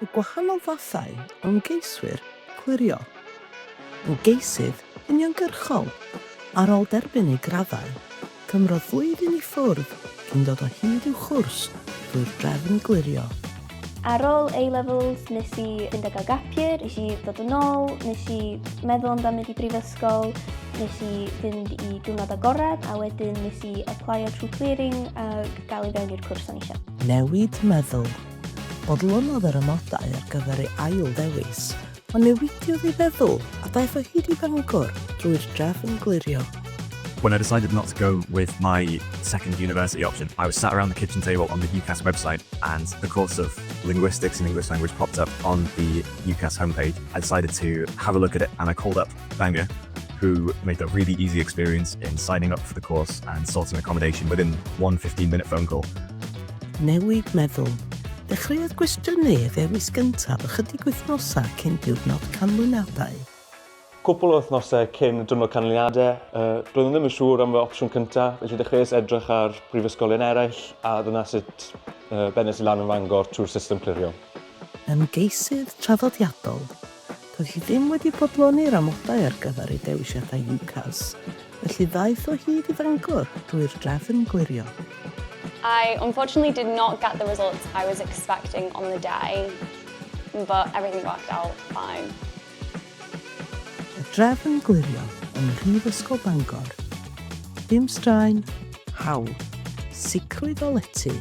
Y gwahanol fathau o ymgeiswyr clirio. Ymgeisydd uniongyrchol, ar ôl derbyn ei graddau, cymrodd flwyddyn i ffwrdd cyn dod o hyd i'w chwrs drwy'r drefn glirio. Ar ôl A-levels nes i fynd a gael gap year, nes i ddod yn ôl, nes i meddwl amdan mynd i brifysgol, nes i fynd i diwrnod agored a wedyn nes i applio trwy clearing a gael i fewn i'r cwrs o'n i eisiau. Newid meddwl. Bodlonodd yr amodau ar gyfer ei ail ddewis, ond newidiodd ei feddwl a daeth o hyd i Fangor drwy'r drefn glirio. When I decided not to go with my second university option, I was sat around the kitchen table on the UCAS website and the course of Linguistics and English Language popped up on the UCAS homepage. I decided to have a look at it and I called up Bangor, who made a really easy experience in signing up for the course and sorting accommodation within one 15-minute phone call. Newid meddwl. Dechreuodd gwestiynu ei ddewis gyntaf ychydig wythnosau cyn diwrnod canlyniadau. Cwpl o wythnosau cyn y diwrnod canlyniadau, uh, doeddwn ddim yn siŵr am fy opsiwn cyntaf, felly dechreuais edrych ar brifysgolion eraill a dyna sut uh, bennes i lan yn Fangor trwy'r system clirio. Ymgeisydd traddodiadol. Doedd hi ddim wedi bodloni'r amodau ar gyfer ei dewisiadau UCAS, felly ddaeth o hyd i Fangor drwy'r drefn glirio. I unfortunately did not get the results I was expecting on the day, but everything worked out fine. Y drefn glirio ym Mhrifysgol Bangor. Dim straen, hawl, sicrwydd o lety.